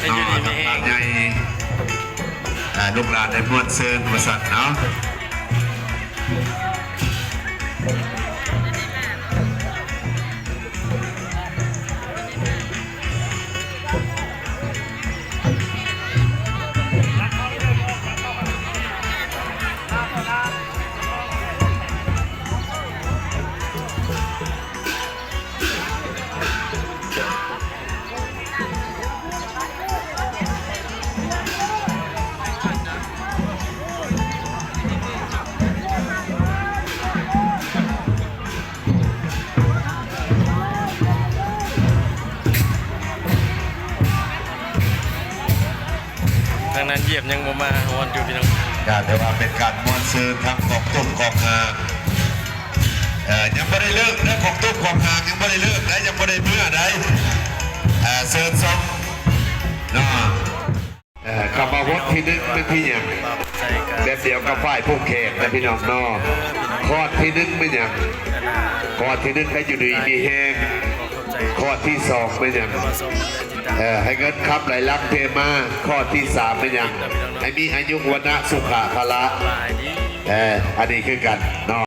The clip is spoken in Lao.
ເນາະ ທາງພານໃຫຍ່ ເອີ ລູກຫຼານໄດ້ມ່ວນຊື່ນວ່າຊັ້ນເນາະ. ທາງນັ້ນຢຽບຍັງບໍ່ມາ ຮ້ອນຢູ່ພີ່ນ້ອງ. ກະຖືວ່າເປັນການມ່ວນຊື່ນທັງກອງຕຸ້ມກອງຫາງ ເອີ ຍັງບໍ່ໄດ້ເລີກເດີ ກອງຕຸ້ມກອງຫາງຍັງບໍ່ໄດ້ເລີກໄດ໋ ຍັງບໍ່ໄດ້ເມືອໄດ໋ ເອີ ເຊີນຊົມເນາະ. ເອີ ຄຳວ່າຫົດທີໜຶ່ງແມ່ນທີຫຍັງ? ແບບດຽວກັບຝ່າຍຜູ້ແຂ່ງນະພີ່ນ້ອງເນາະ. ຄອດທີໜຶ່ງແມ່ນຫຍັງ? ຄອດທີໜຶ່ງໃຫ້ຢູ່ດີມີແຮງ. ຄອດທີສອງແມ່ນຫຍັງ? ເອີ ໃຫ້ເງິນຄຳໄຫຼຫຼັ່ງເທມາ. ຄອດທີສາມແມ່ນຫຍັງ? ໃຫ້ມີອາຍຸ ວັນນະ ສຸຂະ ພະລະ. ເອີ ອັນນີ້ຄືກັນເນາະ.